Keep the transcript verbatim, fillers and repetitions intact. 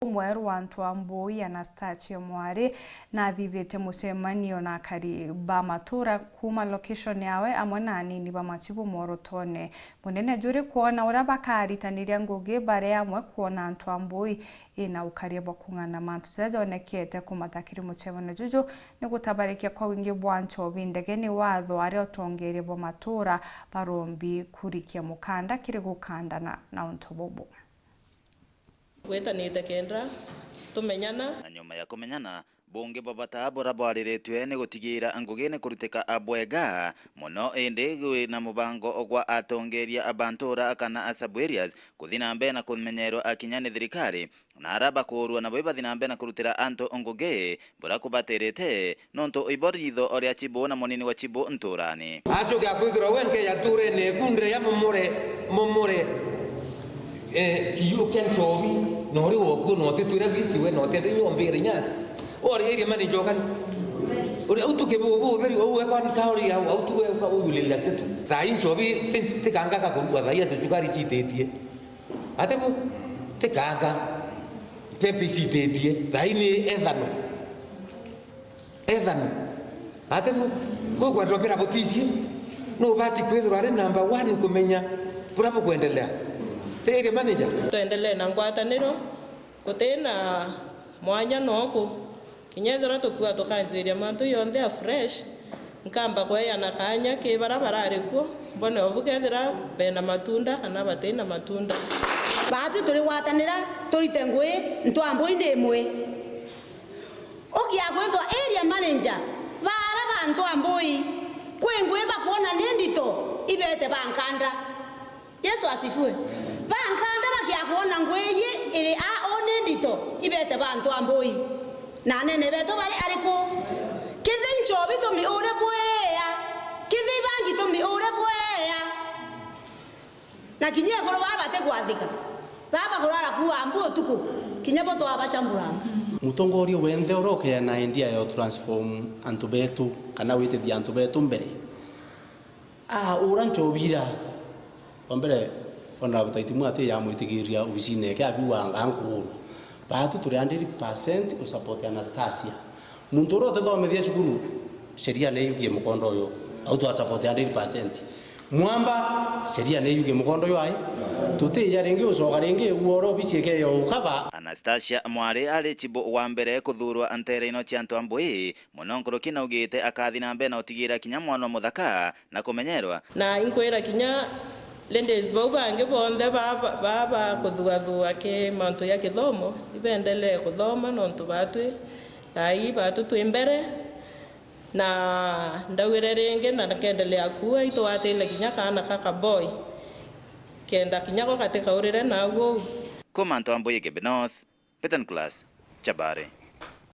Mweru wa Ntwambui, Anastasia Mwari, nathithite mucemanio na akari ba matura kuuma location yawe amwe na anini ba machibu mworotone munene juri kwona uria bakaritaniria ngugi bari amwe kwona Ntwambui ina ukaria bwa kung'ana. Mantu jaria jonekete kumata kiri mucemanio juju ni gutabarikia kwa wingi bwa nchobi ndege ni watho aria utongeria bwa matura barombi kurikia mukanda kiri gukandana na untu bubu. Gwitanite kenda tumenyana. Na nyuma ya kumenyana, bungi bwa bata buria bwariritue ni gutigira ngugi ni kurutika bwega mono, indi gwina mubango gwa atongeria ba ntura kana sub areas kuthi na mbere na kumenyerwa kinya ni thirikari, na aria bakuurua nabo ibathi na mbere na kurutira antu ngugi buria kubatirite, nontu ibo riitho ria chibu na munini wa chibu nturani. Acoke akwithirwa we nkeya nturene eku ndeya mumure, mumure, eh, kiu kia nchobi, na uri wokuo na utitwire bisi we na utende nyombire nyasi. Ori area manager ukari. Uri au tu kibubu utheri au we kwani ka uri au, au tu we uka uyulira chetu. Thaa hii nchobi ti, ti kanga ka kurua thaa hii acio cukari chititie. Ati bu? Ti kanga. Pepe icititie. Thaa hii ni ethano. Ethano. Ati bu? Gukwendwa mbira buticie. No ubati kwithirwa ari number one kumenya buria bukwendelea. Ti area manager? Twendelee na ngwataniro, guti na mwanya noku. Kinya ethirwa tukua tukanjiria mantu jonthe afresh, nkamba kweana kaanya ki baria barari kuo, mbone o bukethira bena matunda kana batina matunda. Baatwi turi gwatanira turite ngui, Ntwambui ni imwe. Ukia kwithwa area manager, baara ba Ntwambui, kwi ngui bakwona ni ndito, ibete ba nkanda. Yesu asifiwe. Ba nkanda bakia kwona ngui iji iri a u ni ndito, ibete ba Ntwambui. Na anene betu bari ariku? Kithi nchobi tumiure bwea, kithi bangi tumiure bwea. Na kinya ekuru baa batigwathika, baa bakurara kuua mbu utuku, kinya bo twabacamburanga. Mutongoria wenthe uria ukeana idea ya transform antu betu kana witithia antu betu mbere, aa, ura nchobi ira. Wa mbere, ona Butaiti mwe ati yamwitikiria obisine yake akiuga, "Anga nkuurwa." Baatu turi hundred percent u support Anastasia. Muntu uria utithomithia cukuru, sheria ni yukie mukondo uyu. Au twa support hundred percent. Mwamba, sheria ni yukie mukondo uyu ai. Tutija ringi ucoka ringi uguo oro obisi ikeyo ukaba. Anastasia Mwari ari chibu wa mbere kuthurwa nteere ino cia Ntwambui. Mono nkuruki naugite akathi na mbere na utigira kinya mwana muthaka na kumenyerwa. Na inkwira kinya ladies bau bangi bonthe baba, baba kuthuathua ki mantu ya kithomo, ibendelee kuthoma nontu batwi, thaa ii batwi twi mbere, na ndaugire ringi na nkendelea kuua itwatine kinya kaana ka kaboi, kenda kinya ko gatikaurire naguo uu. Kuma Ntwambui Igembe North, Peter Nicholas, Chabari.